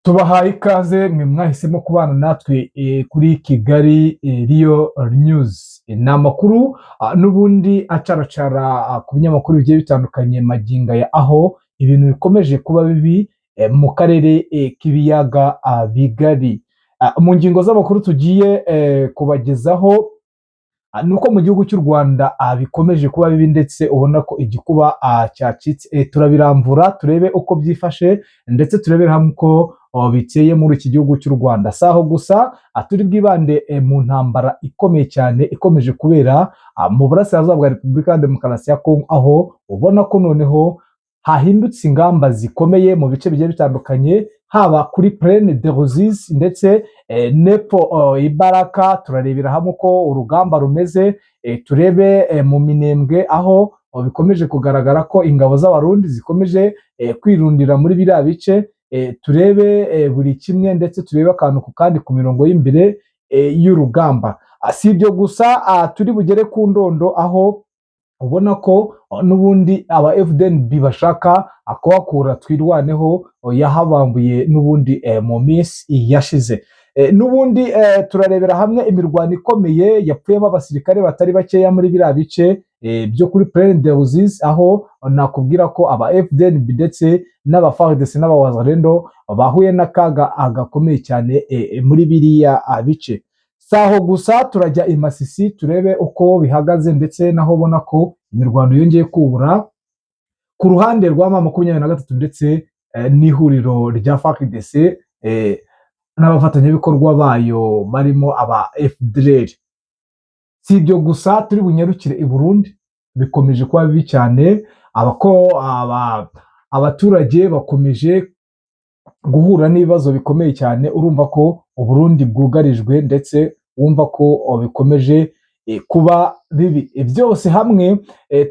Tubahaye ikaze mwe mwahisemo kubana natwe kuri Kigali Real News. Ni amakuru n'ubundi acaracara ku binyamakuru bigiye bitandukanye magingo aya, aho ibintu bikomeje kuba bibi mu karere k'ibiyaga bigari. Mu ngingo z'amakuru tugiye kubagezaho ni uko mu gihugu cy'u Rwanda bikomeje kuba bibi, ndetse ubona ko igikuba cyacitse. Turabirambura turebe uko byifashe, ndetse turebere hamwe uko biteye muri iki gihugu cy'u Rwanda. Si aho gusa, turi bwibande mu ntambara ikomeye cyane ikomeje kubera mu burasirazuba bwa Repubulika ya Demokarasi ya Kongo, aho ubona ko noneho hahindutse ingamba zikomeye mu bice bigiye bitandukanye, haba kuri Plaine de Ruzizi ndetse nepo Ibaraka. Turarebera hamwe uko urugamba rumeze, turebe mu Minembwe, aho bikomeje kugaragara ko ingabo z'Abarundi zikomeje kwirundira muri biriya bice. Turebe buri kimwe, ndetse turebe akantu ku kandi ku mirongo y'imbere y'urugamba. Si ibyo gusa, turi bugere ku Ndondo, aho ubona ko n'ubundi aba FDNB bashaka kuhakura Twirwaneho yahabambuye n'ubundi mu minsi yashize. N'ubundi turarebera hamwe imirwano ikomeye yapfuyemo abasirikare batari bakeya muri biriya bice byo kuri Plaine de Ruzizi, aho nakubwira ko aba FDNB ndetse n'aba FARDC n'aba Wazalendo bahuye n'akaga gakomeye cyane muri biriya bice. Si aho gusa, turajya i Masisi turebe uko bihagaze, ndetse naho ubona ko imirwano yongeye kubura ku ruhande rwa M23 ndetse n'ihuriro rya FARDC n'abafatanyabikorwa bayo barimo aba FDLR. Si ibyo gusa, turi bunyarukire i Burundi, bikomeje kuba bibi cyane, abako aba abaturage bakomeje guhura n'ibibazo bikomeye cyane. Urumva ko Uburundi bwugarijwe, ndetse wumva ko bikomeje kuba bibi. Byose hamwe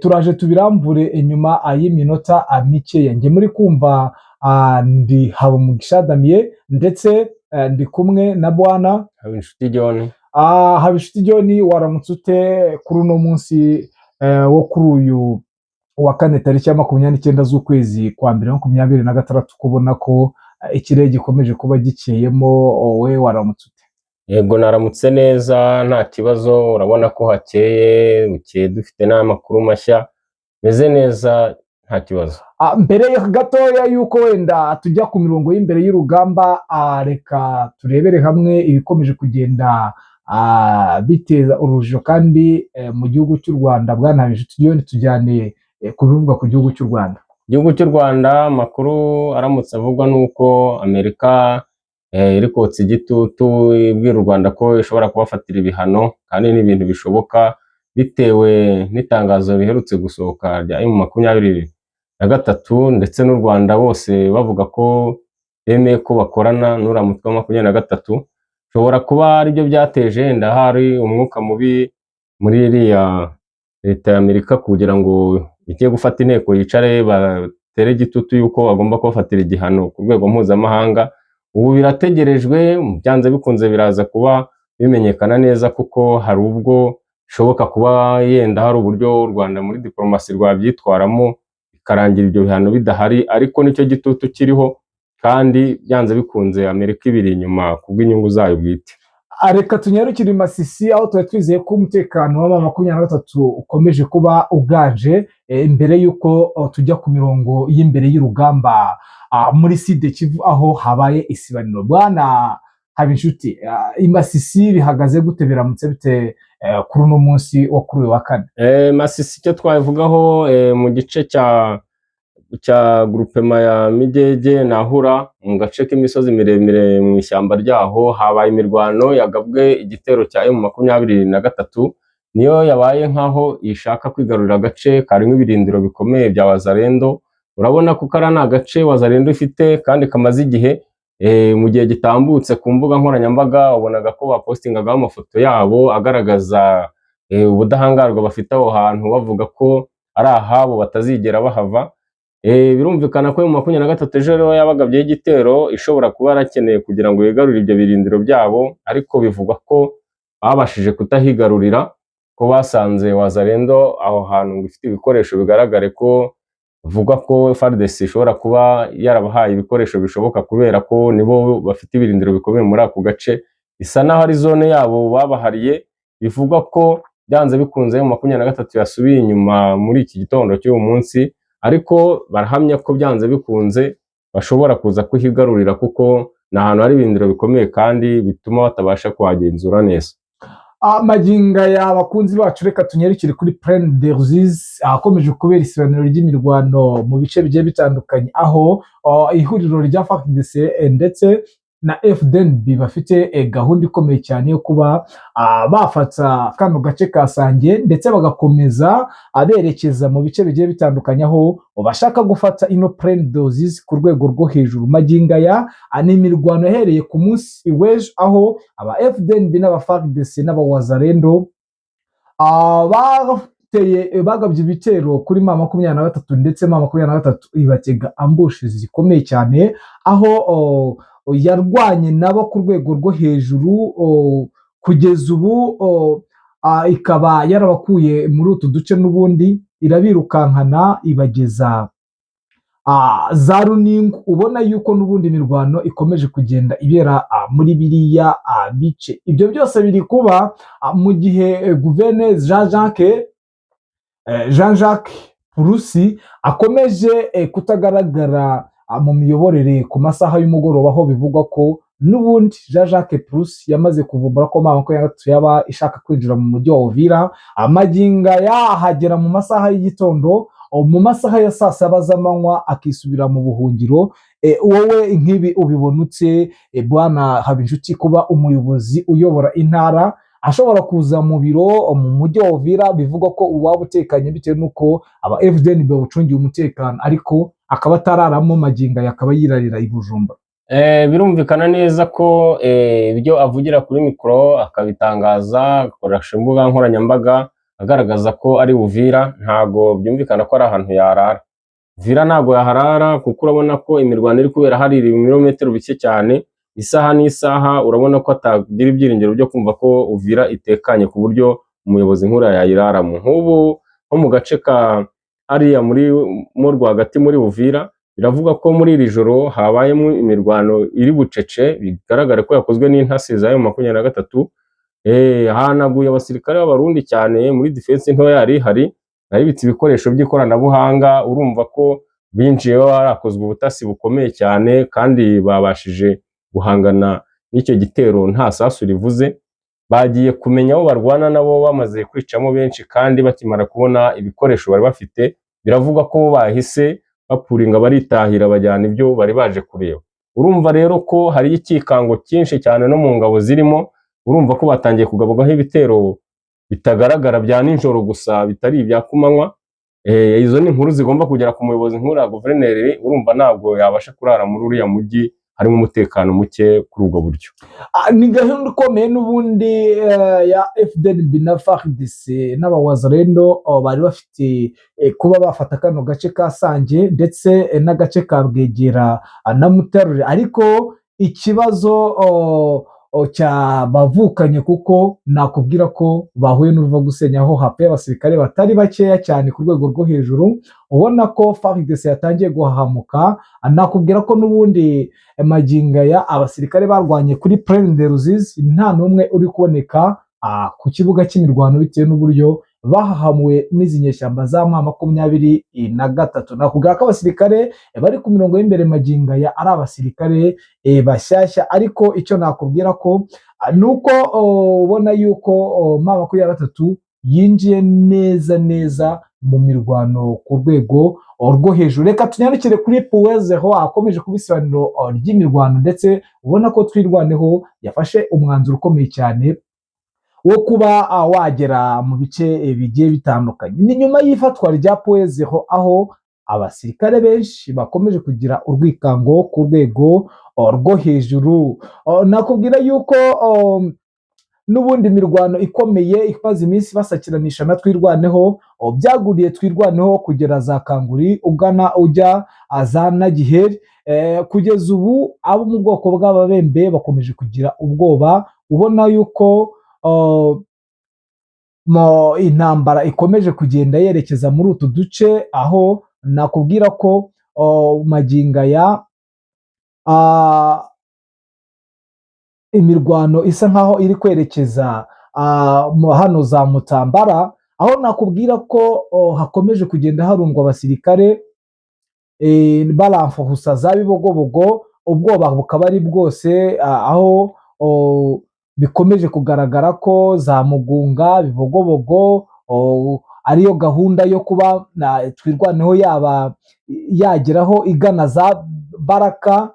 turaje tubirambure inyuma y'iminota mikeya. Njye muri kumva ndi Habumugisha Damien, ndetse ndi kumwe na bwana Habinshuti John. Habinshuti John, waramutse ute kuri uno munsi wo kuri uyu wa kane, tariki ya 29 z'ukwezi kwa mbere 2026, kubona ko ikirere gikomeje kuba gikeyemo? Wowe waramutse ute? Yego, naramutse neza, nta kibazo. Urabona ko hakeye, bukeye dufite n'amakuru mashya, meze neza, nta kibazo. Mbere gatoya y'uko wenda tujya ku mirongo y'imbere y'urugamba, reka turebere hamwe ibikomeje kugenda biteza urujijo kandi mu gihugu cy'u Rwanda. Bwana Habinshuti John, tujyane ku bivugwa ku gihugu cy'u Rwanda. Igihugu cy'u Rwanda, amakuru aramutse avugwa nuko Amerika iri kotsa igitutu ibwira u Rwanda ko ishobora kubafatira ibihano, kandi ni ibintu bishoboka bitewe n'itangazo riherutse gusohoka rya M23 ndetse n'u Rwanda, bose bavuga ko bemeye ko bakorana n'uriya mutwe wa 23. Bishobora kuba aribyo byateje wenda hari umwuka mubi muri iriya leta ya Amerika, kugira ngo ijye gufata inteko yicare batere igitutu yuko bagomba kubafatira igihano ku rwego mpuzamahanga. Ubu birategerejwe, byanze bikunze biraza kuba bimenyekana neza, kuko hari ubwo bishoboka kuba yenda hari uburyo u Rwanda muri diplomasi rwabyitwaramo bikarangira ibyo bihano bidahari, ariko nicyo gitutu kiriho, kandi byanze bikunze Amerika ibiri inyuma kubw'inyungu zayo bwite. Reka tunyarukire i Masisi, aho tuba twizeye ko umutekano wa 23 ukomeje kuba uganje. Mbere y'uko tujya ku mirongo y'imbere y'urugamba muri Sud Kivu, aho habaye isibaniro, bwana Habinshuti, i Masisi bihagaze gute? Biramutse bite kuri uno munsi wo kuri uyu wa kane? Masisi, icyo twabivugaho, mu gice cya groupement ya Migege Nahura, mu gace k'imisozi miremire, mu ishyamba ryaho habaye imirwano yagabwe igitero cya M23, niyo yabaye nkaho ishaka kwigarurira agace karimo ibirindiro bikomeye bya Wazalendo. Urabona ko kariya ni agace Wazalendo ifite kandi kamaze igihe. Mu gihe gitambutse ku mbuga nkoranyambaga wabonaga ko bapostingagaho amafoto yabo agaragaza ubudahangarwa bafite aho hantu, bavuga ko ari ahabo batazigera bahava. Birumvikana ko M23 ejo rero yabagabyeho igitero, ishobora kuba yarakeneye kugira ngo yigarurire ibyo birindiro byabo, ariko bivugwa ko babashije kutahigarurira, ko basanze Wazalendo aho hantu ngo ifite ibikoresho bigaragare ko Bavuga ko FARDC ishobora kuba yarabahaye ibikoresho bishoboka kubera ko nibo bafite ibirindiro bikomeye muri ako gace, isa naho ari zone yabo babahariye. Bivugwa ko byanze bikunze mu 23 yasubiye inyuma muri iki gitondo cy'uyu munsi, ariko barahamya ko byanze bikunze bashobora kuza kuhigarurira kuko ni ahantu hari ibirindiro bikomeye kandi bituma batabasha kuhagenzura neza. Magingo aya, abakunzi bacu, reka tunyarukire kuri Plaine de Ruzizi, ahakomeje kubera isibaniro ry'imirwano mu bice bigiye bitandukanye, aho ihuriro rya FARDC ndetse na FDNB bafite gahunda ikomeye cyane yo kuba bafata kano gace ka Sange, ndetse bagakomeza berekeza mu bice bigiye bitandukanye, aho bashaka gufata ino Plaine de Ruzizi ku rwego rwo hejuru. Magingo aya ni imirwano yahereye ku munsi w'ejo, aho aba FDNB n'aba FARDC n'aba Wazalendo bateye, bagabye ibitero kuri M23, ndetse M23 ibatega ambush zikomeye cyane, aho yarwanye nabo ku rwego rwo hejuru. Kugeza ubu ikaba yarabakuye muri utu duce, n'ubundi irabirukankana ibageza za Runingu. Ubona yuko n'ubundi imirwano ikomeje kugenda ibera muri biriya bice. Ibyo byose biri kuba mu gihe guverineri Jean Jacques Purusi akomeje kutagaragara mu miyoborere ku masaha y'umugoroba, aho bivugwa ko n'ubundi Jean Jacques Purusi yamaze kuvumbura ko M23 yaba ishaka kwinjira mu mujyi wa Uvira. Magingo aya ahagera mu masaha y'igitondo, mu masaha ya saa 7 z'amanywa akisubira mu buhungiro. Wowe nk'ibi ubibonutse, bwana Habinshuti, kuba umuyobozi uyobora intara ashobora kuza mu biro mu mujyi wa Uvira, bivugwa ko uwaba utekanye bitewe n'uko aba FDN bawucungiye umutekano, ariko akaba atararamo, magingo aya akaba yirarira i Bujumbura? Birumvikana neza ko ibyo avugira kuri mikoro akabitangaza agakoresha imbuga nkoranyambaga agaragaza ko ari Uvira, ntago byumvikana ko ari ahantu yarara. Uvira ntago yaharara, kuko urabona ko imirwano iri kubera hari ibirometero bike cyane, isaha n'isaha. Urabona ko atagira ibyiringiro byo kumva ko Uvira itekanye ku buryo umuyobozi nk'uriya yayiraramo. Nk'ubu nko mu gace ka hariya muri mo rwagati muri Uvira, biravuga ko muri iri joro habayemo imirwano iri bucece, bigaragara ko yakozwe n'intasi za M23. Hanaguye abasirikare b'Abarundi cyane muri defense ntoya yari ihari, naribitse ibikoresho by'ikoranabuhanga. Urumva ko binjiye harakozwe ubutasi bukomeye cyane, kandi babashije guhangana n'icyo gitero nta sasu rivuze. Bagiye kumenya abo barwana nabo bamaze kwicamo benshi, kandi bakimara kubona ibikoresho bari bafite, biravugwa ko bahise bapuringa baritahira, bajyana ibyo bari baje kureba. Urumva rero ko hari ikikango cyinshi cyane no mu ngabo zirimo. Urumva ko batangiye kugabwaho ibitero bitagaragara bya nijoro gusa, bitari ibya kumanywa. Izo ni inkuru zigomba kugera ku muyobozi nk'uriya guverineri. Urumva ntabwo yabasha kurara muri uriya mujyi harimo umutekano muke kuri ubwo buryo. Ni gahunda ikomeye n'ubundi ya FDNB na FARDC n'abawazalendo, bari bafite kuba bafata kano gace ka Sange ndetse n'agace ka Bwegera na Mutarure, ariko ikibazo cyabavukanye, kuko nakubwira ko bahuye n'uruva gusenya, aho hapfuye abasirikare batari bakeya cyane ku rwego rwo hejuru. Ubona ko FARDC yatangiye guhahamuka. Nakubwira ko n'ubundi magingo aya abasirikare barwanye kuri Plaine de Ruzizi nta n'umwe uri kuboneka ku kibuga cy'imirwano, bitewe n'uburyo bahahamuwe n'izi nyeshyamba za M23. Nakubwira ko abasirikare bari ku mirongo y'imbere magingo aya ari abasirikare bashyashya, ariko icyo nakubwira ko ni uko ubona yuko M23 yinjiye neza neza mu mirwano ku rwego rwo hejuru. Reka tunyarukire kuri Point Zéro, ahakomeje kuba isibaniro ry'imirwano, ndetse ubona ko Twirwaneho yafashe umwanzuro ukomeye cyane wo kuba wagera mu bice bigiye bitandukanye. Ni nyuma y'ifatwa rya Point Zéro, aho abasirikare benshi bakomeje kugira urwikango ku rwego rwo hejuru. Nakubwira yuko n'ubundi mirwano ikomeye imaze iminsi basakiranisha na Twirwaneho, byaguriye Twirwaneho kugera za Kanguri ugana ujya za Nagiheri. Kugeza ubu abo mu bwoko bw'Ababembe bakomeje kugira ubwoba. Ubona yuko mo intambara ikomeje kugenda yerekeza muri utu duce, aho Nakubwira ko magingo aya imirwano isa nkaho iri kwerekeza hano za Mutambara, aho nakubwira ko hakomeje kugenda harundwa abasirikare baramfuhusa za Bibogobogo, ubwoba bukaba ari bwose, aho bikomeje kugaragara ko za Mugunga, Bibogobogo ariyo gahunda yo kuba Twirwaneho yaba yageraho igana za Baraka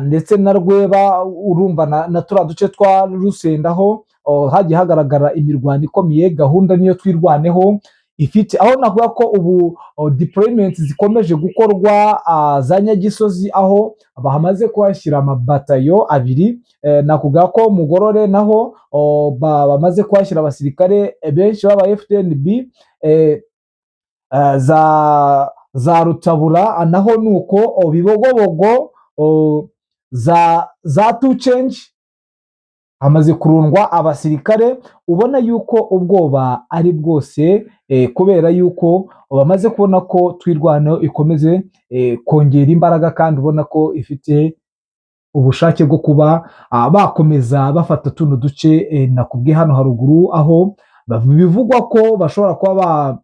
ndetse na Rweba, urumva na turiya duce twa Rusenda ho hagiye hagaragara imirwano ikomeye. Gahunda niyo Twirwaneho ifite, aho navuga ko ubu deployment zikomeje gukorwa za Nyagisozi, aho bamaze kuhashyira amabatayo abiri. Nakubwira ko Mugorore naho bamaze kuhashyira abasirikare benshi b'aba FDNB, za Rutabura naho nuko, Bibogobogo, za Tucengi hamaze kurundwa abasirikare. Ubona yuko ubwoba ari bwose, kubera yuko bamaze kubona ko Twirwaneho ikomeze kongera imbaraga, kandi ubona ko ifite ubushake bwo kuba bakomeza bafata tuno duce nakubwiye hano haruguru, aho bivugwa ko bashobora kuba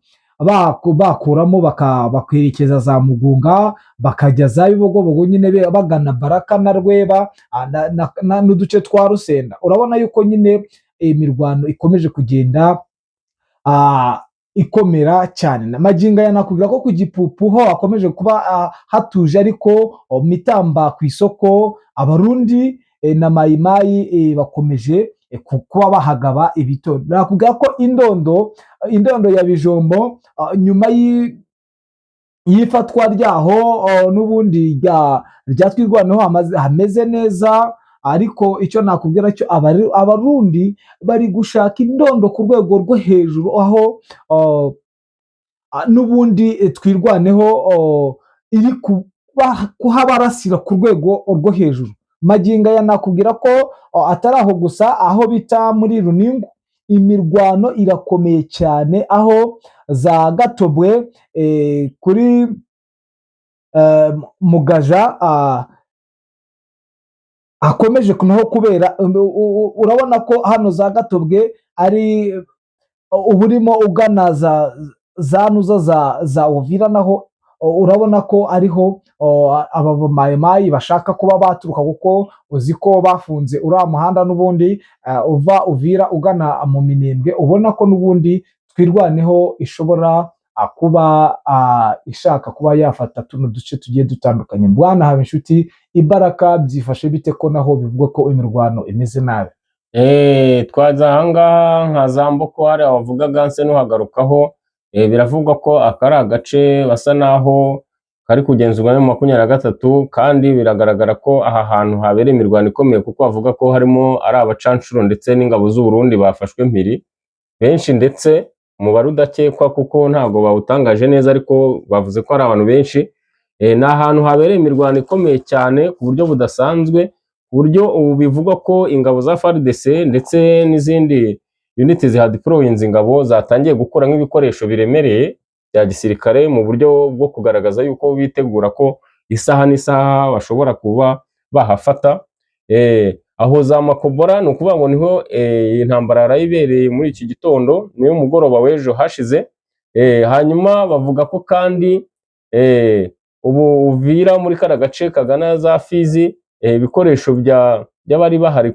bakuramo bakerekeza za Mugunga, bakajya za Bibogobogo nyine bagana Baraka na Rweba n'uduce twa Rusenda. Urabona yuko nyine imirwano ikomeje kugenda ikomera cyane. Na magingo aya nakubwira ko ku Gipupu ho hakomeje kuba hatuje, ariko Mitamba ku isoko Abarundi na Mayimayi bakomeje kuba bahagaba ibitoro. Nakubwira ko indondo ya Bijombo, nyuma y'ifatwa ryaho n'ubundi rya Twirwaneho hameze neza, ariko icyo nakubwira cyo Abarundi bari gushaka indondo ku rwego rwo hejuru, aho n'ubundi Twirwaneho iri kuhabarasira ku rwego rwo hejuru. Magingo aya nakubwira ko atari aho gusa, aho bita muri Runingu imirwano irakomeye cyane, aho za Gatobwe kuri Mugaja hakomeje naho kubera urabona ko hano za Gatobwe ari uba urimo ugana za nuza za Uvira, naho urabona ko ariho aba Mayimayi bashaka kuba baturuka, kuko uzi ko bafunze uriya muhanda n'ubundi uva Uvira ugana mu Minembwe. Ubona ko n'ubundi Twirwaneho ishobora kuba ishaka kuba yafata tuno duce tugiye dutandukanye. Bwana Habinshuti, Ibaraka byifashe bite, ko naho bivugwa ko imirwano imeze nabi? Twaza ahangaha nka za Mboko hariya wavugaga nse n'uhagarukaho, biravugwa ko aka ari agace basa naho kari kugenzurwa na 23, kandi biragaragara ko aha hantu habereye imirwano ikomeye, kuko bavuga ko harimo ari abacanshuro ndetse n'ingabo z'u Burundi bafashwe mpiri benshi, ndetse umubare udakekwa kuko ntabwo bawutangaje neza, ariko bavuze ko ari abantu benshi. Ni ahantu habereye imirwano ikomeye cyane ku buryo budasanzwe, ku buryo ubu bivugwa ko ingabo za FARDC ndetse n'izindi unit zihadeployinze ingabo zatangiye gukura nk'ibikoresho biremereye bya gisirikare, mu buryo bwo kugaragaza yuko bitegura ko isaha n'isaha bashobora kuba bahafata. Aho za Makobora ni ukuvuga ngo niho iyi ntambara yarayibereye muri iki gitondo, niyo mugoroba w'ejo hashize. Hanyuma bavuga ko kandi ubu Uvira muri kara gace kagana za Fizi, ibikoresho by'abari bahari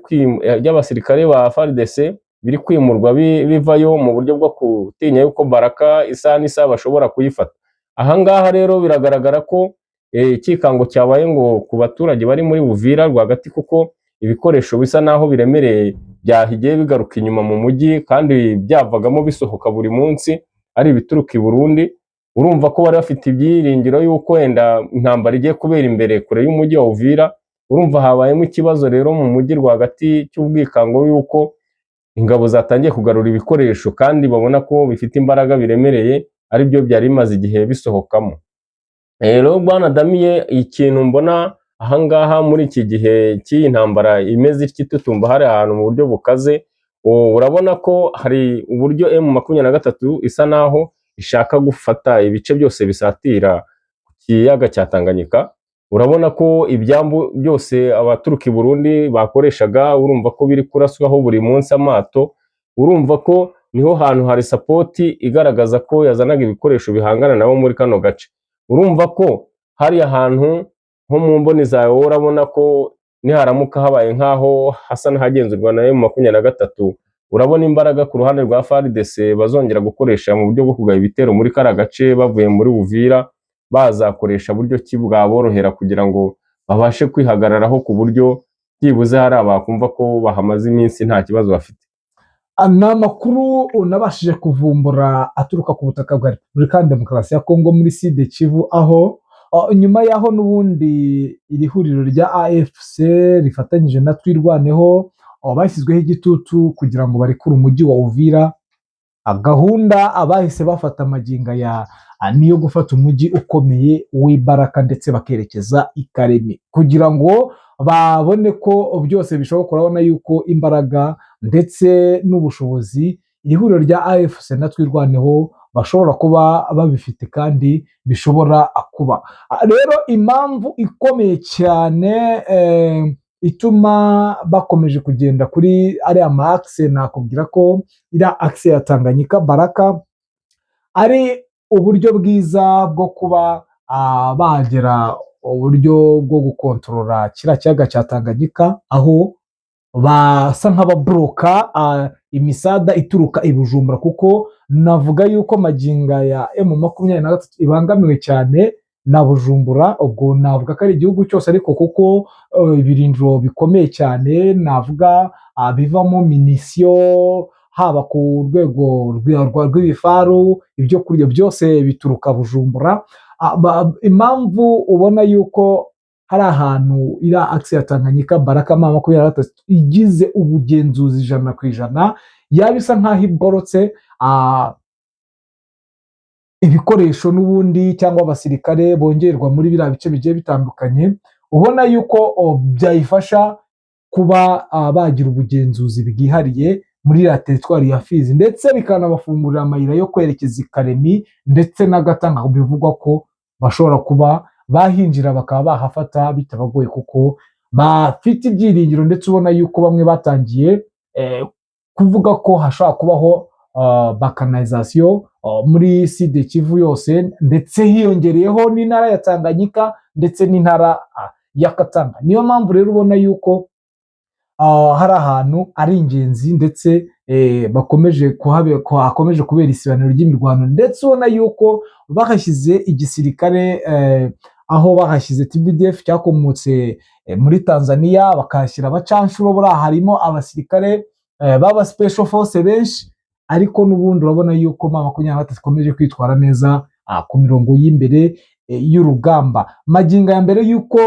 by'abasirikare ba FARDC biri kwimurwa bivayo mu buryo bwo gutinya yuko Baraka isaha n'isaha bashobora kuyifata. Ahangaha rero biragaragara ko ikikango cyabaye ngo ku baturage bari muri Uvira rwagati, kuko ibikoresho bisa naho biremereye byahigiye bigaruka inyuma mu mujyi, kandi byavagamo bisohoka buri munsi ari ibituruka i Burundi. Urumva ko bari bafite ibyiringiro yuko wenda intambara igiye kubera imbere kure y'umujyi wa Uvira. Urumva habayemo ikibazo rero mu mujyi rwagati cy'ubwikango yuko ingabo zatangiye kugarura ibikoresho kandi babona ko bifite imbaraga biremereye, aribyo byari bimaze igihe bisohokamo. Rero bwana Damiye, ikintu mbona ahangaha muri iki gihe cy'iyi ntambara imeze itya itutumba hari ahantu mu buryo bukaze, urabona ko hari uburyo M23 isa naho ishaka gufata ibice byose bisatira. kiyaga cya Tanganyika. Urabona ko ibyambu byose abaturuka i Burundi bakoreshaga, urumva ko biri kuraswaho buri munsi amato. Urumva ko niho hantu hari support igaragaza ko yazanaga ibikoresho bihangana nabo muri kano gace. Urumva ko hariya hantu nko mu mboni zawe, wowe urabona ko niharamuka habaye nk'aho hasa n'ahagenzurwa na M23, urabona imbaraga ku ruhande rwa FARDC bazongera gukoresha mu buryo bwo kugaba ibitero muri kariya gace bavuye muri Uvira, bazakoresha buryo ki bwaborohera kugira ngo babashe kwihagararaho, ku buryo byibuze hari abakumva ko bahamaze iminsi nta kibazo bafite? Ni amakuru unabashije kuvumbura aturuka ku butaka bwa Repubulika ya Demokarasi ya Kongo muri Sud Kivu, aho nyuma y'aho n'ubundi iri huriro rya AFC rifatanyije na Twirwaneho bashyizweho igitutu kugira ngo barekure umujyi wa Uvira, gahunda abahise bafata amagingo ya niyo gufata umujyi ukomeye w'Ibaraka ndetse bakerekeza i Karemi kugira ngo babone ko byose bishoboka. Urabona yuko imbaraga ndetse n'ubushobozi iri huriro rya AFC na Twirwaneho bashobora kuba babifite kandi bishobora kuba. Rero impamvu ikomeye cyane ituma bakomeje kugenda kuri ariya ma axe, nakubwira ko iriya axe ya Tanganyika Baraka ari uburyo bwiza bwo kuba bagera uburyo bwo gukontorora kiriya kiyaga cya Tanganyika, aho basa nk'ababoroka imisada ituruka i Bujumbura, kuko navuga yuko magingo ya M23 ibangamiwe cyane na Bujumbura. Ubwo navuga ko ari igihugu cyose, ariko kuko ibirindiro bikomeye cyane navuga bivamo munitions, haba ku rwego rw'ibifaru, ibyo kurya byose bituruka Bujumbura. Impamvu ubona yuko hari ahantu iriya axe ya Tanganyika Baraka M23 igize ubugenzuzi 100%, yaba isa nk'aho iborotse ibikoresho n'ubundi cyangwa abasirikare bongerwa muri biriya bice bigiye bitandukanye, ubona yuko byayifasha kuba bagira ubugenzuzi bwihariye muri iriya teritwari ya Fizi, ndetse bikanabafungurira amayira yo kwerekeza i Karemi ndetse na Gatanga, bivugwa ko bashobora kuba bahinjira bakaba bahafata bitabagoye, kuko bafite ibyiringiro. Ndetse ubona yuko bamwe batangiye kuvuga ko hashobora kubaho balkanisation muri Sud Kivu yose, ndetse hiyongereyeho n'intara ya Tanganyika ndetse n'intara ya Katanga. Niyo mpamvu rero ubona yuko hari ahantu ari ingenzi, ndetse bakomeje kuhabe ko hakomeje kubera isibaniro ry'imirwano, ndetse ubona yuko bahashyize igisirikare, aho bahashyize TPDF cyakomotse muri Tanzania, bakahashyira abacanshuro. Buriya harimo abasirikare b'aba special force benshi, ariko n'ubundi urabona yuko M23 ikomeje kwitwara neza ku mirongo y'imbere y'urugamba. Magingo ya mbere yuko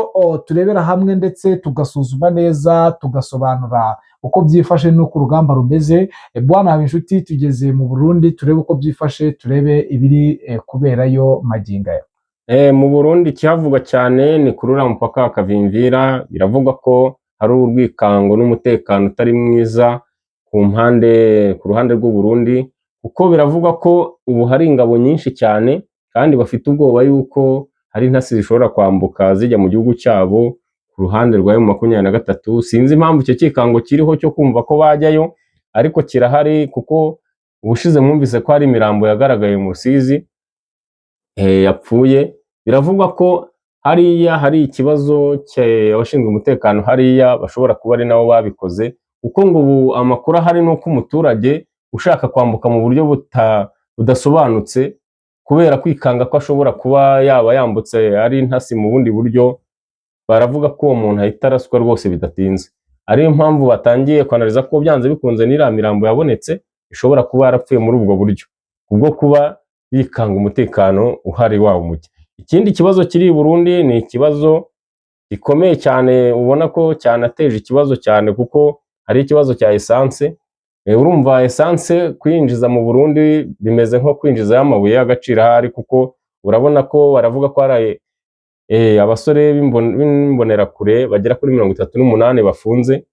turebera hamwe ndetse tugasuzuma neza, tugasobanura uko byifashe n'uko urugamba rumeze, bwana Habinshuti, tugeze mu Burundi turebe uko byifashe, turebe ibiri kuberayo magingo aya. Mu Burundi ikihavugwa cyane ni kuri uriya mupaka wa Kavimvira. Biravugwa ko hari urwikango n'umutekano utari mwiza ku mpande, ku ruhande rw'u Burundi, kuko biravugwa ko ubu hari ingabo nyinshi cyane kandi bafite ubwoba yuko hari intasi zishobora kwambuka zijya mu gihugu cyabo ku ruhande rwa M23. Sinzi impamvu icyo cyikango kiriho cyo kumva ko bajyayo, ariko kirahari, kuko ubushize mwumvise ko hari imirambo yagaragaye mu Rusizi yapfuye. Biravugwa ko hariya hari ikibazo abashinzwe umutekano hariya bashobora kuba ari nabo babikoze, kuko ngo ubu amakuru ahari ni uko umuturage ushaka kwambuka mu buryo budasobanutse kubera kwikanga ko ashobora kuba yaba yambutse ari intasi mu bundi buryo, baravuga ko uwo muntu ahita araswa rwose bidatinze. Ariyo mpamvu batangiye kwanariza ko byanze bikunze n'iriya mirambo yabonetse ishobora kuba yarapfuye muri ubwo buryo, kubwo kuba bikanga umutekano uhari wabo muke. Ikindi kibazo kiri i Burundi ni ikibazo gikomeye cyane, ubona ko cyanateje ikibazo cyane, kuko hari ikibazo cya essence. Urumva essence kuyinjiza mu Burundi bimeze nko kwinjizayo amabuye y'agaciro ahari, kuko urabona ko baravuga ko hari abasore b'imbonerakure bagera kuri 38 bafunze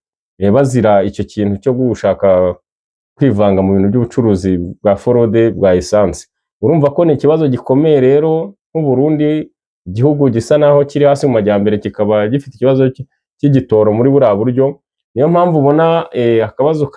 bazira icyo kintu cyo gushaka kwivanga mu bintu by'ubucuruzi bwa fraude bwa essence. Urumva ko ni ikibazo gikomeye rero nk'u Burundi. Igihugu gisa naho kiri hasi mu majyambere kikaba gifite ikibazo cy'igitoro muri buriya buryo. Niyo mpamvu ubona akabazo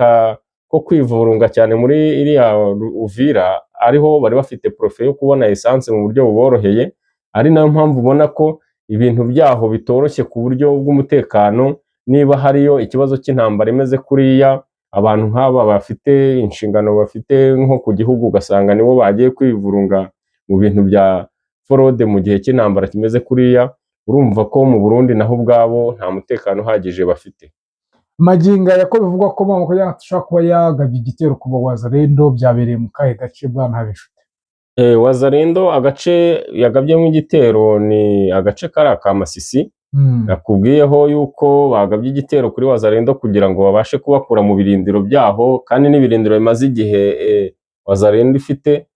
ko kwivurunga cyane muri iriya Uvira, ariho bari bafite profit yo kubona essence mu buryo buboroheye, ari nayo mpamvu ubona ko ibintu byaho bitoroshye ku buryo bw'umutekano. Niba hariyo ikibazo cy'intambara imeze kuriya, abantu nk'aba bafite inshingano bafite nko ku gihugu, ugasanga nibo bagiye kwivurunga mu bintu bya fraude mu gihe cy'intambara kimeze kuriya, urumva ko mu Burundi naho ubwabo nta mutekano uhagije bafite. Magingo aya, ko bivugwa ko M23 ashobora kuba yagabye igitero ku Wazalendo, byabereye mu kahe gace, bwana Habinshuti? Wazalendo agace yagabyemo igitero ni agace kari aka Masisi. Nakubwiyeho yuko bagabye igitero kuri Wazalendo kugira ngo babashe kubakura mu birindiro byaho, kandi n'ibirindiro bimaze igihe Wazalendo ifite.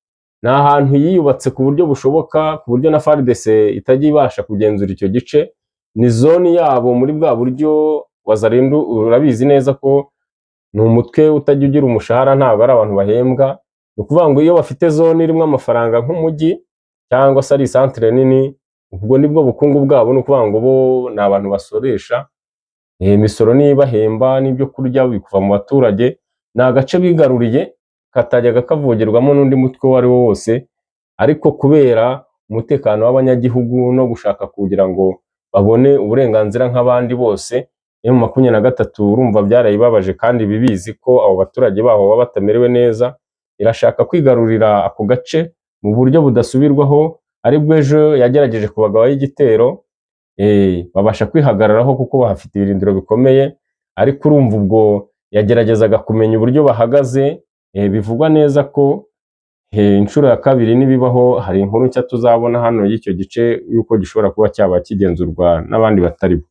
Ni ahantu yiyubatse ku buryo bushoboka, ku buryo na FARDC itajya ibasha kugenzura icyo gice. Ni zone yabo muri bwa buryo. Wazalendo urabizi neza ko ni umutwe utajya ugira umushahara, ntabwo ari abantu bahembwa. Ni ukuvuga ngo iyo bafite zone irimo amafaranga nk'umujyi cyangwa se ari isantere nini, ubwo nibwo bukungu bwabo. Ni ukuvuga ngo bo ni abantu basoresha imisoro, niyo ibahemba, n'ibyo kurya bikuva mu baturage. Ni agace bigaruriye katajyaga kavogerwamo n'undi mutwe uwo ari wo wose, ariko kubera umutekano w'abanyagihugu no gushaka kugira ngo babone uburenganzira nk'abandi bose, M23 urumva byarayibabaje, kandi bibizi ko abo baturage baho baba batamerewe neza, irashaka kwigarurira ako gace mu buryo budasubirwaho. Aribwo ejo yagerageje kubagabaho igitero, babasha kwihagararaho kuko bahafite ibirindiro bikomeye. Ariko urumva ubwo yageragezaga kumenya uburyo bahagaze. Bivugwa neza ko inshuro ya kabiri nibibaho, hari inkuru nshya tuzabona hano y'icyo gice, yuko gishobora kuba cyaba kigenzurwa n'abandi batari bo.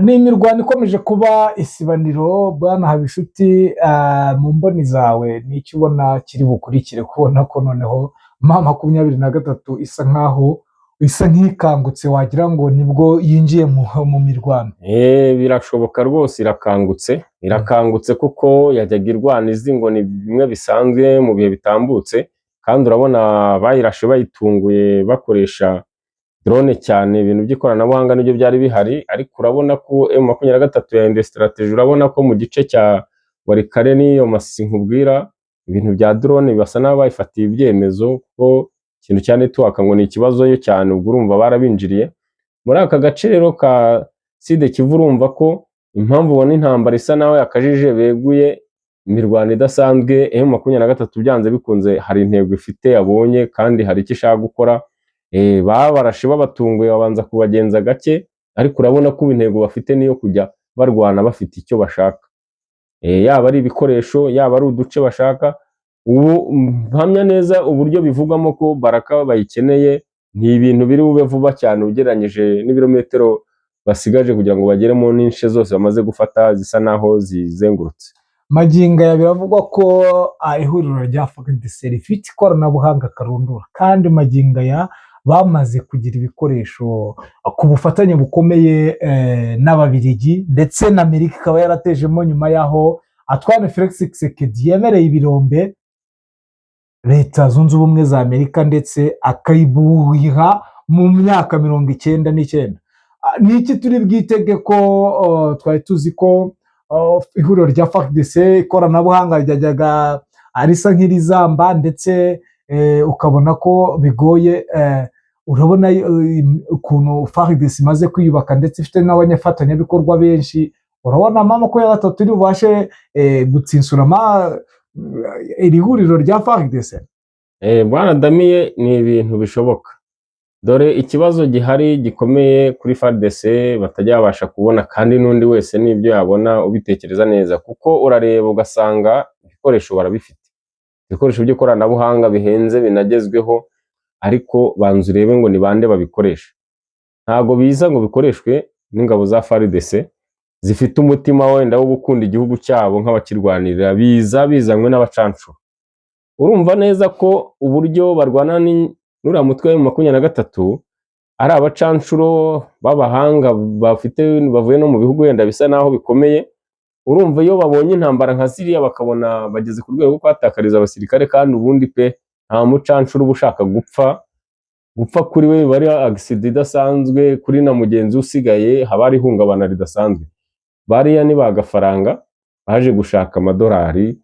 Ni imirwano ikomeje kuba isibaniro. Bwana Habinshuti, mu mboni zawe ni icyo ubona kiri bukurikire, kubona ko noneho M23 isa nkaho isa nk'ikangutse, wagira ngo nibwo yinjiye mu mirwano? Birashoboka rwose, irakangutse, irakangutse, kuko yajyaga irwana izi ngo ni bimwe bisanzwe mu bihe bitambutse. Kandi urabona bayirashe bayitunguye, bakoresha drone cyane, ibintu by'ikoranabuhanga nibyo byari bihari. Ariko urabona ko M23 yahinduye strategy. Urabona ko mu gice cya Walikale n'iyo Masisi nkubwira, ibintu bya drone basa n'aho bayifatiye ibyemezo, kuko ikintu cya network ngo ni ikibazo yo cyane. Ubwo urumva barabinjiriye muri aka gace rero ka Sud Kivu. Urumva ko impamvu ubona intambara isa naho yakajije, beguye imirwano idasanzwe, M23 byanze bikunze hari intego ifite yabonye, kandi hari icyo ishaka gukora. Babarashe babatunguye, babanza kubagenza gake, ariko urabona ko ubu intego bafite niyo kujya barwana bafite icyo bashaka, yaba ari ibikoresho, yaba ari uduce bashaka. Ubu mpamya neza uburyo bivugwamo ko Baraka bayikeneye, ni ibintu biri bube vuba cyane ugereranyije n'ibirometero basigaje kugira ngo bagere mu n'inshe zose bamaze gufata zisa naho zizengurutse. Magingo aya biravugwa ko ihuriro rya FARDC rifite ikoranabuhanga karundura, kandi magingo aya bamaze kugira ibikoresho ku bufatanye bukomeye n'Ababirigi, ndetse na Amerika ikaba yaratejemo, nyuma y'aho Antoine Felix Tshisekedi yemereye ibirombe Leta Zunze Ubumwe za Amerika, ndetse akayibuha mu myaka 99. Ni iki turi bwitege, ko twari tuzi ko ihuriro rya FARDC ikoranabuhanga ryajyaga risa nk'irizamba, ndetse ukabona ko bigoye? Urabona ukuntu FARDC imaze kwiyubaka, ndetse ifite n'abanyafatanyabikorwa benshi. Urabona M23 iri bubashe gutsinsura iri huriro rya FARDC? Bwana Damiye, ni ibintu bishoboka. Dore ikibazo gihari gikomeye kuri FARDC batajya babasha kubona, kandi n'undi wese n'ibyo yabona ubitekereza neza, kuko urareba ugasanga ibikoresho barabifite, ibikoresho by'ikoranabuhanga bihenze binagezweho, ariko banza urebe ngo ni bande babikoresha. Ntabwo biza ngo bikoreshwe n'ingabo za FARDC zifite umutima wenda wo gukunda igihugu cyabo nk'abakirwanirira, biza bizanywe n'abacancuro. Urumva neza ko uburyo barwana n'uriya mutwe wa 23 ari abacancuro b'abahanga bafite, bavuye no mu bihugu wenda bisa naho bikomeye. Urumva iyo babonye intambara nka ziriya, bakabona bageze ku rwego rwo kuhatakariza abasirikare, kandi ubundi pe nta mucancuro uba ushaka gupfa. Gupfa kuri we biba ari accident idasanzwe, kuri na mugenzi we usigaye haba hari ihungabana ridasanzwe. Bariya ni ba gafaranga baje gushaka amadolari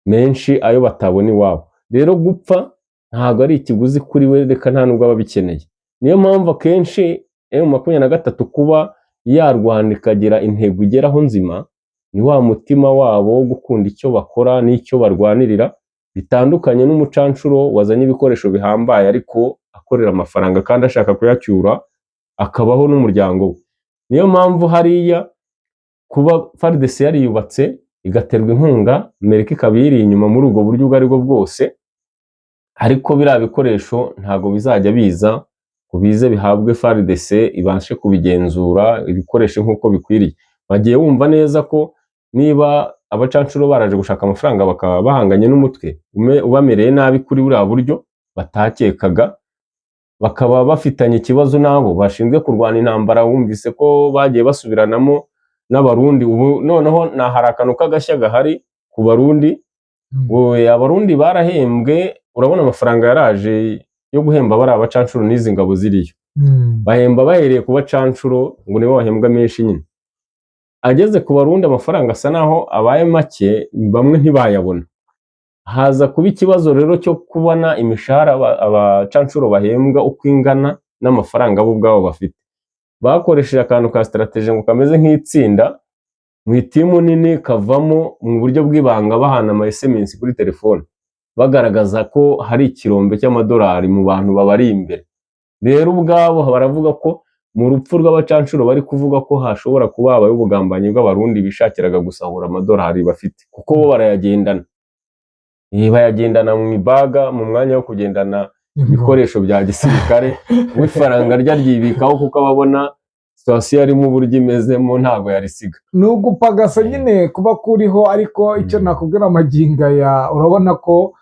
menshi ayo batabona iwabo. Rero gupfa ntabwo ari ikiguzi kuri we, reka nta nubwo aba abikeneye. Niyo mpamvu akenshi M23 kuba yarwana ikagira intego igeraho nzima, ni wa mutima wabo wo gukunda icyo bakora n'icyo barwanirira, bitandukanye n'umucanshuro wazanye ibikoresho bihambaye ariko akorera amafaranga kandi ashaka kuyacyura akabaho n'umuryango we. Niyo mpamvu hariya kuba FARDC yariyubatse, igaterwa inkunga, Amerika ikaba iyiri inyuma muri ubwo buryo ubwo aribwo bwose, ariko biriya bikoresho ntabwo bizajya biza ngo bize bihabwe FARDC ibashe kubigenzura, ibikoresho nk'uko bikwiriye. Bagiye wumva neza ko niba abacanshuro baraje gushaka amafaranga, bakaba bahanganye n'umutwe ubamereye nabi kuri buriya buryo batakekaga, bakaba bafitanye ikibazo n'abo bashinzwe kurwana intambara, wumvise ko bagiye basubiranamo n'Abarundi. Ubu noneho na hari akantu k'agashya gahari ku Barundi. Abarundi barahembwe, urabona amafaranga yaraje yo guhemba bariya bacanshuro n'izi ngabo ziriyo. Bahemba bahereye ku bacanshuro ngo nibo bahembwa menshi nyine. Ageze ku Barundi amafaranga asa naho abaye make, bamwe ntibayabona. Haza kuba ikibazo rero cyo kubona imishahara abacanshuro bahembwa uko ingana n'amafaranga bo ubwabo bafite. Bakoresheje akantu ka stratégie ngo kameze nk'itsinda mu iteam nini, kavamo mu buryo bw'ibanga, bahana ama SMS kuri telefone, bagaragaza ko hari ikirombe cy'amadolari mu bantu babari imbere. Rero ubwabo baravuga ko mu rupfu rw'abacanshuro bari kuvuga ko hashobora kuba habayeho ubugambanyi bw'Abarundi bishakiraga gusahura amadolari bafite, kuko bo barayagendana. Bayagendana mu ibaga mu mwanya wo kugendana ibikoresho bya gisirikare. We ifaranga rye aryibikaho kuko aba abona situation arimo uburyo imezemo, ntabwo yarisiga. Ni ugupagasa nyine kuba kuriho, ariko icyo nakubwira amagingo aya, urabona ko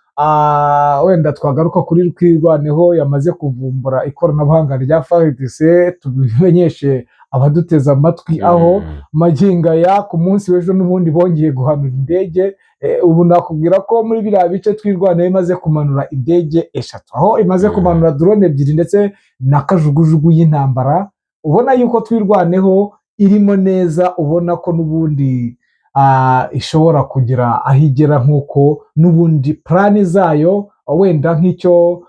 wenda twagaruka kuri Twirwaneho yamaze kuvumbura ikoranabuhanga rya FARDC. Tubimenyeshe abaduteze amatwi aho magingo aya, ku munsi w'ejo n'ubundi bongeye guhanura indege. Ubu nakubwira ko muri biriya bice Twirwaneho imaze kumanura indege eshatu, aho imaze kumanura drone ebyiri ndetse na kajugujugu y'intambara. Ubona yuko Twirwaneho irimo neza, ubona ko n'ubundi ishobora kugira aho igera nk'uko n'ubundi plan zayo. Wenda nk'icyo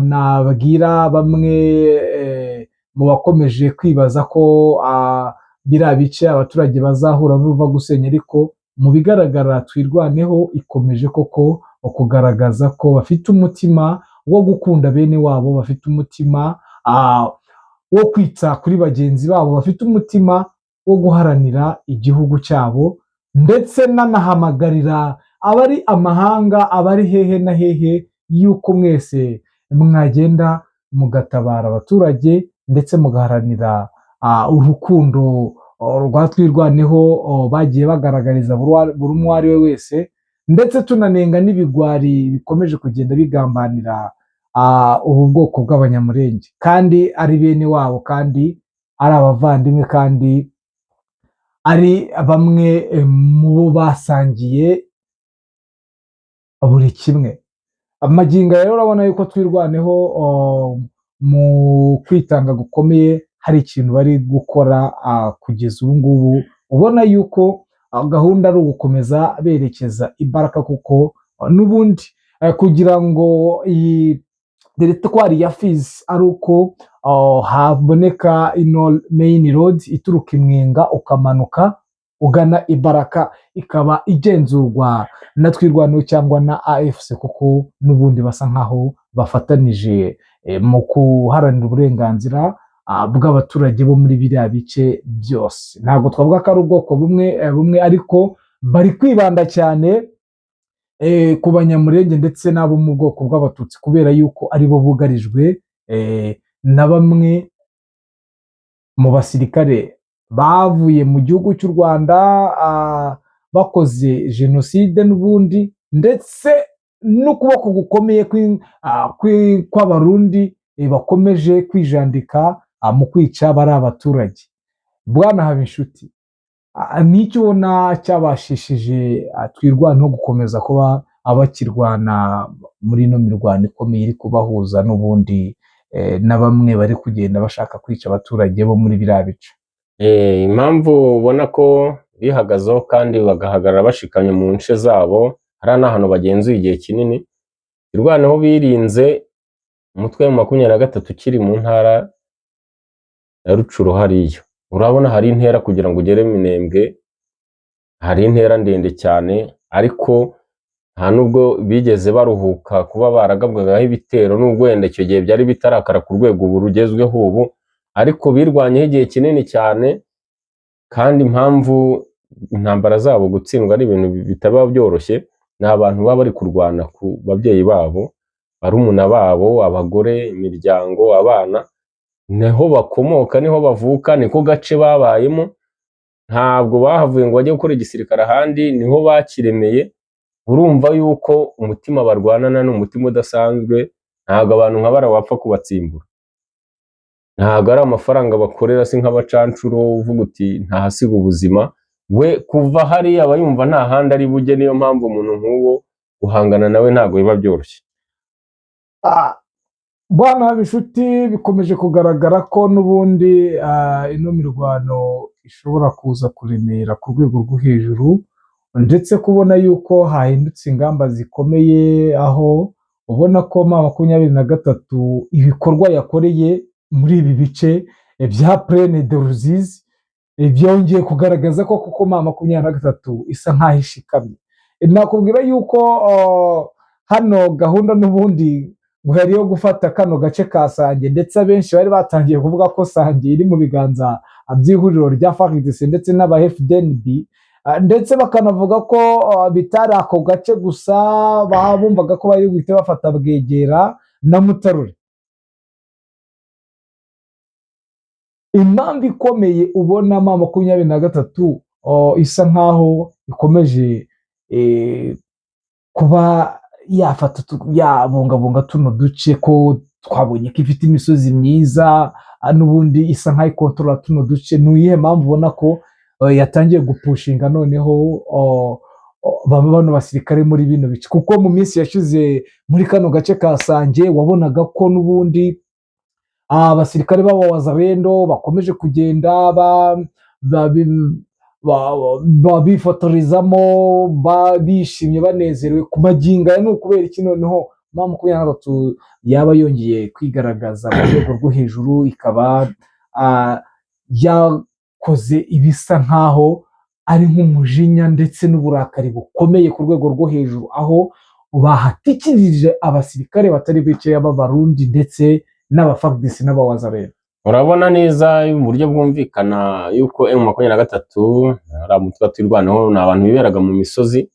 nabwira bamwe mu bakomeje kwibaza ko biriya bice abaturage bazahura n'uruva gusenya, ariko mu bigaragara Twirwaneho ikomeje koko kugaragaza ko bafite umutima wo gukunda bene wabo, bafite umutima wo kwita kuri bagenzi babo, bafite umutima wo guharanira igihugu cyabo, ndetse nanahamagarira abari amahanga, abari hehe na hehe, yuko mwese mwagenda mugatabara abaturage ndetse mugaharanira urukundo rwa Twirwaneho bagiye bagaragariza buri umwe uwo ari we wese, ndetse tunanenga n'ibigwari bikomeje kugenda bigambanira ubu bwoko bw'Abanyamurenge, kandi ari bene wabo, kandi ari abavandimwe, kandi ari bamwe mu bo basangiye buri kimwe. Amagingo rero urabona yuko Twirwaneho mu kwitanga gukomeye hari ikintu bari gukora kugeza ubu ngubu, ubona yuko gahunda ari ugukomeza berekeza imbaraga, kuko n'ubundi kugira ngo iyi territoire ya Fizi ari uko haboneka ino main road ituruka i Mwenga ukamanuka ugana Ibaraka, ikaba igenzurwa na Twirwaneho cyangwa na AFC, kuko n'ubundi basa nkaho bafatanije mu guharanira uburenganzira bw'abaturage bo muri biriya bice byose. Ntabwo twavuga ko ari ubwoko bumwe, ariko bari kwibanda cyane ku Banyamurenge ndetse n'abo mu bwoko bw'Abatutsi, kubera yuko aribo bugarijwe na bamwe mu basirikare bavuye mu gihugu cy'u Rwanda bakoze jenoside n'ubundi, ndetse n'ukuboko gukomeye kw'Abarundi bakomeje kwijandika mu kwica bari abaturage. Bwana Habinshuti, n'icyo ubona cyabashishije Twirwaneho gukomeza kuba abakirwana muri ino mirwano ikomeye iri kubahuza n'ubundi na bamwe bari kugenda bashaka kwica abaturage bo muri biriya bice? Impamvu ubona ko bihagazeho kandi bagahagarara bashikamye mu nce zabo, hariya ni ahantu bagenzuye igihe kinini. Twirwaneho birinze umutwe wa 23 ukiri mu ntara ya Rucuro hariya. Urabona hari intera kugira ngo ugere Minembwe, hari intera ndende cyane, ariko nta nubwo bigeze baruhuka kuba baragabwagaho ibitero, nubwo wenda icyo gihe byari bitarakara ku rwego ubu rugezweho ubu, ariko birwanyeho igihe kinini cyane. Kandi impamvu intambara zabo gutsindwa ari ibintu bitaba byoroshye, ni abantu baba bari kurwana ku babyeyi babo, barumuna babo, abagore, imiryango, abana, niho bakomoka, niho bavuka, niko gace babayemo. Ntabwo bahavuye ngo bajye gukora igisirikare ahandi, niho bakiremeye. Urumva yuko umutima barwanana ni umutima udasanzwe, ntabwo abantu nka bariya wapfa kubatsimbura. Ntabwo ari amafaranga bakorera, si nk'abacancuro uvuga uti ntahasiga ubuzima. We kuva hariya aba yumva nta handi ari bujye, niyo mpamvu umuntu nk'uwo guhangana nawe ntabwo biba byoroshye. Bwana Habinshuti, bikomeje kugaragara ko n'ubundi ino mirwano ishobora kuza kuremera ku rwego rwo hejuru, ndetse kubona yuko hahindutse ingamba zikomeye, aho ubona ko M23 ibikorwa yakoreye muri ibi bice bya Plaine de Ruzizi byongeye kugaragaza ko koko M23 isa nk'aho ishikamye. Nakubwira yuko hano gahunda n'ubundi ngo yari iyo gufata kano gace ka Sange, ndetse abenshi bari batangiye kuvuga ko Sange iri mu biganza by'ihuriro rya FARDC ndetse n'aba FDNB, ndetse bakanavuga ko bitari ako gace gusa, bumvaga ko bari buhite bafata Bwegera na Mutarure. Impamvu ikomeye ubona M23 isa nkaho ikomeje kuba yafata yabungabunga tuno duce, ko twabonye ko ifite imisozi myiza, n'ubundi isa nkaho ikontorora tuno duce, ni iyihe mpamvu ubona ko yatangiye gupushinga noneho bano basirikare muri bino bice? Kuko mu minsi yashize muri kano gace ka Sange wabonaga ko n'ubundi abasirikare b'abawazarendo bakomeje kugenda bifotorezamo bishimye banezerewe. Ku magingo aya ni ukubera iki noneho M23 yaba yongeye kwigaragaza mu rwego rwo hejuru, ikaba yakoze ibisa nkaho ari nk'umujinya ndetse n'uburakari bukomeye ku rwego rwo hejuru, aho bahatikirije abasirikare batari bikeya b'Abarundi ndetse n'aba FARDC n'abawazarendo? Urabona neza mu buryo bwumvikana yuko M23 ari umutwe twirwanaho, ni abantu biberaga mu misozi,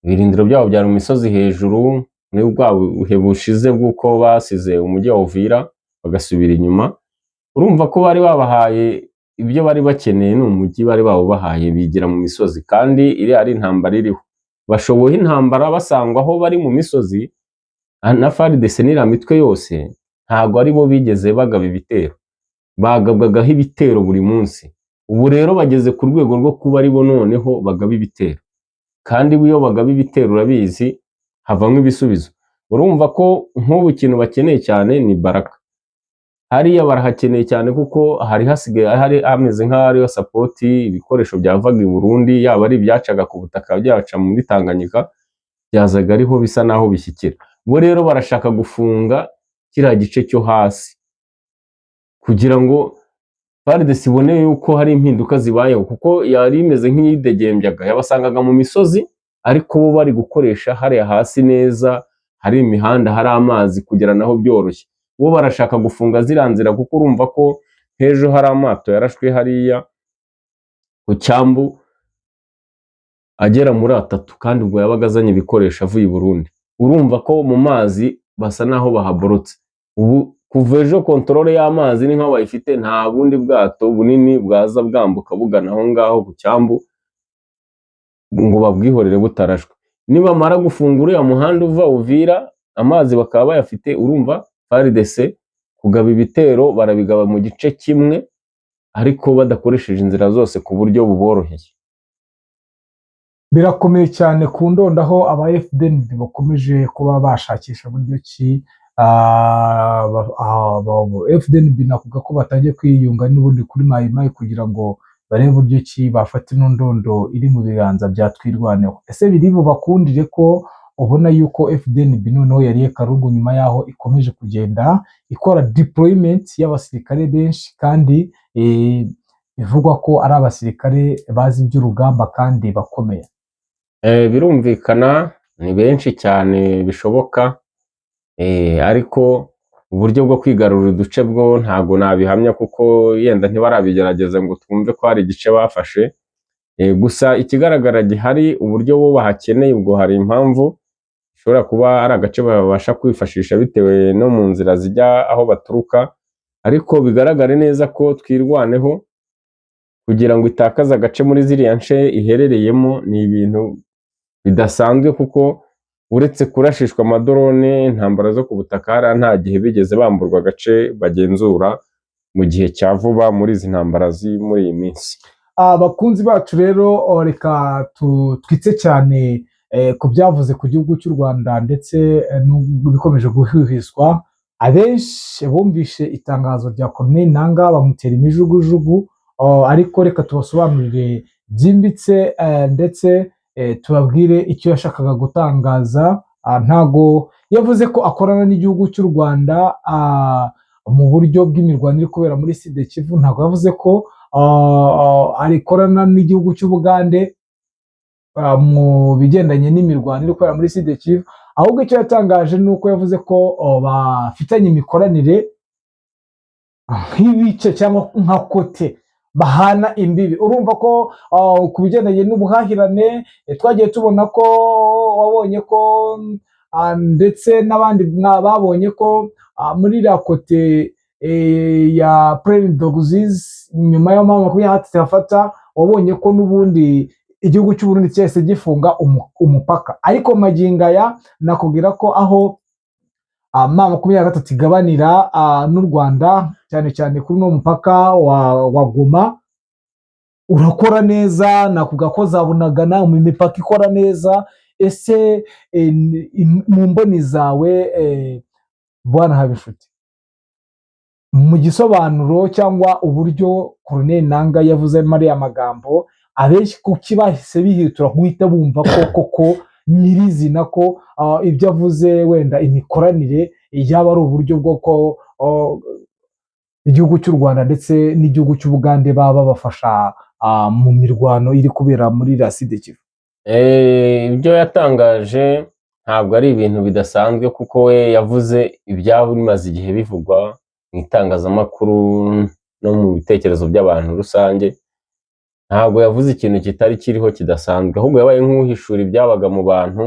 ibirindiro byabo byari mu misozi hejuru, muri bwa buhe bushize bw'uko basize umujyi wa Uvira bagasubira inyuma. Urumva ko bari babahaye ibyo bari bakeneye, ni umujyi bari bawubahaye, bigira mu misozi, kandi iriya ari intambara iriho. Bashoboye intambara basangwa aho bari mu misozi, na FARDC n'iriya mitwe yose ntabwo ari bo bigeze bagaba ibitero, bagabwagaho ibitero buri munsi. Ubu rero bageze ku rwego rwo kuba ari bo noneho bagaba ibitero, kandi iyo bagaba ibitero urabizi havamo ibisubizo. Urumva ko nk'ubu ikintu bakeneye cyane ni Baraka. Hariya barahakeneye cyane kuko hari hasigaye hari hameze nk'aho hariho support, ibikoresho byavaga i Burundi, yaba ari ibyacaga ku butaka byaca muri Tanganyika, byazaga ariho bisa naho bishyikira. Bo rero barashaka gufunga kiriya gice cyo hasi kugira ngo FARDC ibone yuko hari impinduka zibayeho, kuko yari imeze nk'iyidegembyaga, yabasangaga mu misozi, ariko bo bari gukoresha hariya hasi neza, hari imihanda, hari amazi, kugera naho byoroshye. Bo barashaka gufunga ziriya nzira, kuko urumva ko nk'ejo hari amato yarashwe hariya ku cyambu agera muri 3, kandi ubwo yabaga azanye ibikoresho avuye i Burundi. Urumva ko mu mazi basa naho bahaborotse. Ubu kuva ejo contrôle y'amazi ni nkaho bayifite, nta bundi bwato bunini bwaza bwambuka bugana aho ngaho ku cyambu ngo babwihorere butarashwe. Nibamara gufunga uriya muhanda uva Uvira, amazi bakaba bayafite, urumva FARDC kugaba ibitero barabigaba mu gice kimwe, ariko badakoresheje inzira zose ku buryo buboroheye. Birakomeye cyane ku ndondo aho aba FDNB bakomeje kuba bashakisha buryo ki FDNB nakuvuga ko batangiye kwiyunga n'ubundi kuri Mayi Mayi kugira ngo barebe uburyo ki bafata ino ndondo iri mu biganza bya Twirwaneho. Ese biri bubakundire ko ubona yuko FDNB noneho yariye karungu nyuma y'aho ikomeje kugenda ikora deployment y'abasirikare benshi, kandi bivugwa ko ari abasirikare bazi iby'urugamba kandi bakomeye? Birumvikana ni benshi cyane bishoboka, ariko uburyo bwo kwigarurira uduce bwo ntabwo nabihamya, kuko yenda ntibarabigerageza ngo twumve ko hari igice bafashe. Gusa ikigaragara gihari, uburyo bo bahakeneye, ubwo hari impamvu ishobora kuba ari agace babasha kwifashisha bitewe no mu nzira zijya aho baturuka. Ariko bigaragare neza ko Twirwaneho kugira ngo itakaze agace muri ziriya nce iherereyemo ni ibintu bidasanzwe, kuko uretse kurashishwa amadrone, intambara zo ku butaka, hariya nta gihe bigeze bamburwa agace bagenzura mu gihe cya vuba muri izi ntambara ziri muri iyi minsi. Abakunzi bacu rero, reka twitse cyane ku byavuze ku gihugu cy'u Rwanda ndetse n'ibikomeje guhwihwiswa. Abenshi bumvishe itangazo rya Corneille Nangaa bamutera imijugujugu, ariko reka tubasobanurire byimbitse, ndetse tubabwire icyo yashakaga gutangaza. Ntago yavuze ko akorana n'igihugu cy'u Rwanda mu buryo bw'imirwano iri kubera muri Sud Kivu, ntabwo yavuze ko arikorana n'igihugu cy'Ubugande mu bigendanye n'imirwano iri kubera muri Sud Kivu. Ahubwo icyo yatangaje ni uko yavuze ko bafitanye imikoranire nk'ibice cyangwa nka côté bahana imbibi. Urumva ko ku bigendanye n'ubuhahirane, twagiye tubona ko wabonye ko ndetse n'abandi babonye ko muri iriya côté ya Plaine de Ruzizi, nyuma y'aho 23 yafata, wabonye ko n'ubundi igihugu cy'u Burundi cyahise gifunga umupaka. Ariko magingo aya nakubwira ko aho M23 igabanira n'u Rwanda, cyane cyane kuri uno mupaka wa Goma, urakora neza. Nakuvuga ko za Bunagana mu mipaka ikora neza. Ese mu mboni zawe, bwana Habinshuti, mu gisobanuro cyangwa uburyo Corneille Nangaa yavuzemo ariya magambo, abenshi kuki bahise bihitura guhita bumva ko koko nyirizina ko ibyo avuze wenda imikoranire yaba ari uburyo bwo ko igihugu cy'u Rwanda ndetse n'igihugu cy'Ubugande baba babafasha mu mirwano iri kubera muri la Sud Kivu? Ibyo yatangaje ntabwo ari ibintu bidasanzwe, kuko we yavuze ibyaba bimaze igihe bivugwa mu itangazamakuru no mu bitekerezo by'abantu rusange. Ntabwo yavuze ikintu kitari kiriho kidasanzwe, ahubwo yabaye nk'uhishura ibyabaga mu bantu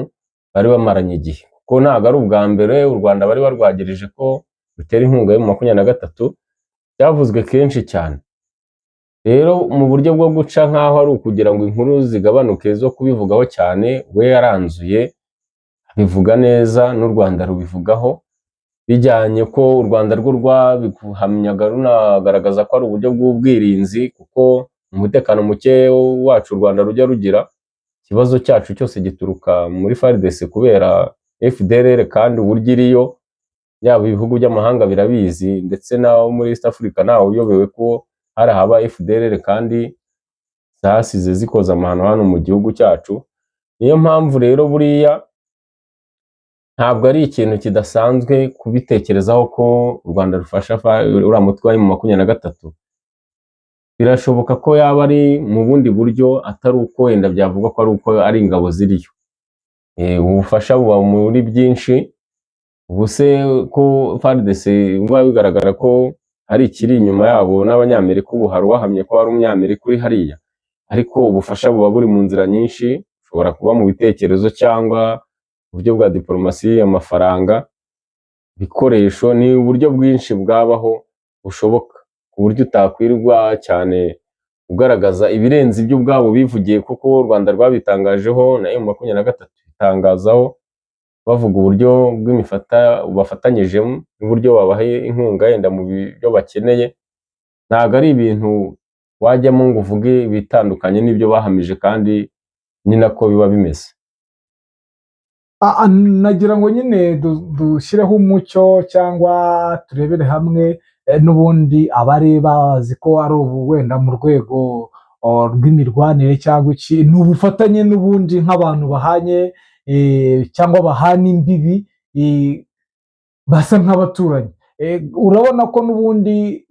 bari bamaranye igihe, kuko ntabwo ari ubwa mbere u Rwanda bari barwagirije ko rutera inkunga yo mu 23. Byavuzwe kenshi cyane. Rero mu buryo bwo guca nk'aho ari ukugira ngo inkuru zigabanuke zo kubivugaho cyane, we yaranzuye abivuga neza n'u Rwanda rubivugaho, bijyanye ko u Rwanda rwo rwabihamyaga runagaragaza ko ari uburyo bw'ubwirinzi, kuko umutekano muke wacu u Rwanda rujya rugira, ikibazo cyacu cyose gituruka muri FARDC kubera FDLR, kandi uburyo iriyo yaba ibihugu by'amahanga birabizi, ndetse n'abo muri East Africa ntawe uyobewe ko hari ahaba FDLR kandi zasize zikoze amahano hano mu gihugu cyacu. Niyo mpamvu rero buriya ntabwo ari ikintu kidasanzwe kubitekerezaho ko u Rwanda rufasha uriya mutwe wa M23. Birashoboka ko yaba ari mu bundi buryo, atari uko wenda byavugwa ko ari uko ari ingabo ziriyo. Ubufasha buba muri byinshi. Ubu se ko FARDC biba bigaragara ko hari ikiri inyuma yabo n'Abanyamerika, ubu hari uwahamye ko hari Umunyamerika uri hariya, ariko ubufasha buba buri mu nzira nyinshi, bushobora kuba mu bitekerezo cyangwa uburyo bwa diporomasi, amafaranga, ibikoresho. Ni uburyo bwinshi bwabaho bushoboka, ku buryo utakwirwa cyane ugaragaza ibirenze ibyo ubwabo bivugiye, kuko u Rwanda rwabitangajeho na M23 itangazaho, bavuga uburyo bw'imifata bafatanyijemo n'uburyo babaha inkunga yenda mu byo bakeneye. Ntabwo ari ibintu wajyamo ngo uvuge ibitandukanye n'ibyo bahamije, kandi ni nako biba bimeze. Nagira ngo nyine dushyireho umucyo cyangwa turebere hamwe n'ubundi abari bazi ko ari ubu wenda mu rwego rw'imirwanire cyangwa iki, ni ubufatanye n'ubundi nk'abantu bahanye cyangwa bahana imbibi, basa nk'abaturanyi. Urabona ko n'ubundi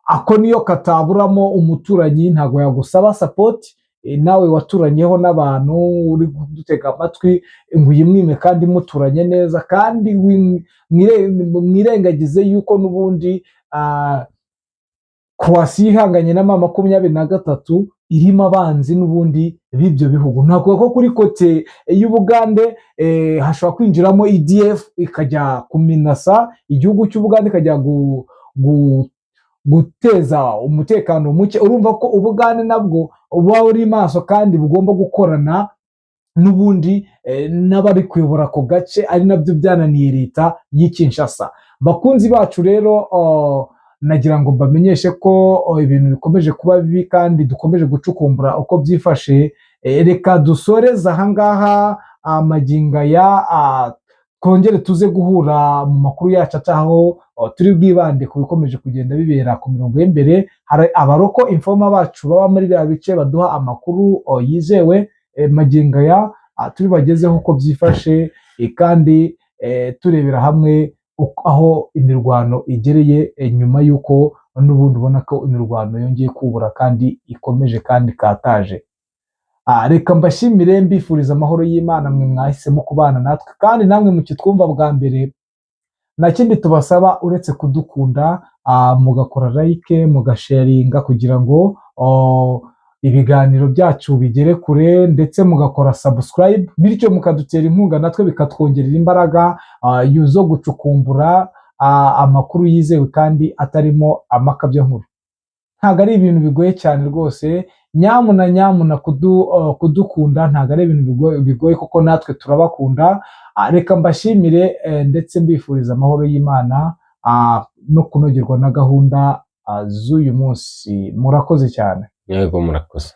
ako niyo kataburamo umuturanyi ntabwo yagusaba support, nawe waturanyeho n'abantu uri kudutega amatwi ngo uyimwime kandi muturanye neza, kandi mwirengagize yuko n'ubundi Croatia ihanganye na M23 irimo abanzi n'ubundi b'ibyo bihugu. Ntabwo ko kuri côté y'Ubugande hashobora kwinjiramo ADF ikajya kuminasa igihugu cy'Ubugande, ikajya guteza umutekano muke. Urumva ko Ubugande nabwo buba buri maso kandi bugomba gukorana n'ubundi n'abari kuyobora ako gace, ari nabyo byananiye leta y'i Kinshasa. Bakunzi bacu rero, nagira ngo mbamenyeshe ko ibintu bikomeje kuba bibi kandi dukomeje gucukumbura uko byifashe. Reka dusoreze ahangaha amagingo aya, twongere tuze guhura mu makuru yacu ataho, turi bwibande ku bikomeje kugenda bibera ku mirongo y'imbere. Hari aba local informer bacu baba muri biriya bice baduha amakuru yizewe. Magingo aya turi bagezeho uko byifashe, kandi turebera hamwe aho imirwano igereye, nyuma y'uko n'ubundi ubona ko imirwano yongeye kubura kandi ikomeje kandi ikataje. Reka mbashimire, mbifuriza amahoro y'Imana mwe mwahisemo kubana natwe, kandi namwe mukitwumva bwa mbere nta kindi tubasaba uretse kudukunda, mugakora like, mugasharinga kugira ngo ibiganiro byacu bigere kure, ndetse mugakora subscribe, bityo mukadutera inkunga natwe bikatwongerera imbaraga zo gucukumbura amakuru yizewe kandi atarimo amakabyankuru. Ntabwo ari ibintu bigoye cyane rwose, nyamuna nyamuna kudukunda ntabwo ari ibintu bigoye kuko natwe turabakunda. Reka mbashimire ndetse mbifuriza amahoro y'Imana no kunogerwa na gahunda z'uyu munsi. Murakoze cyane. Yego, murakoze.